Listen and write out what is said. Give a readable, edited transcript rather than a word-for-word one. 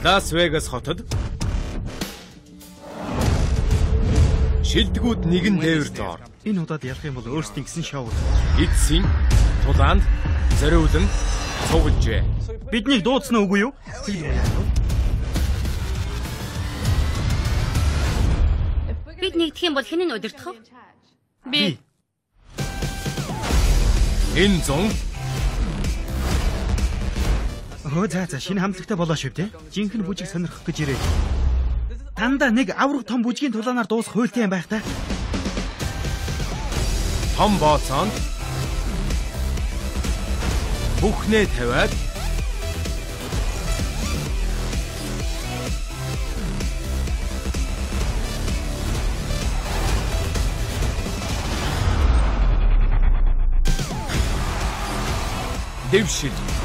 Лас Вегас хотод шилдэгүүд нэгэн дээвэр доор. Энэ удаад ялах юм бол өөрсдийн гэсэн шоу. Эцсийн тулаанд зориулан цуглжээ. Биднийг дуудсан уу үгүй юу? Бид нэгдэх юм бол хэн нь удирдах вэ? Би. Энэ зун. Өө за шинэ хамтлагтай болоо шүү дээ. Жинхэнэ бүжиг сонирхох гэж ирээ. Дандаа нэг авраг том бүжгийн тулаанаар дуусах хуйлтай юм байх та. Том бооцоонд бүхнээ тавиад дэвшил.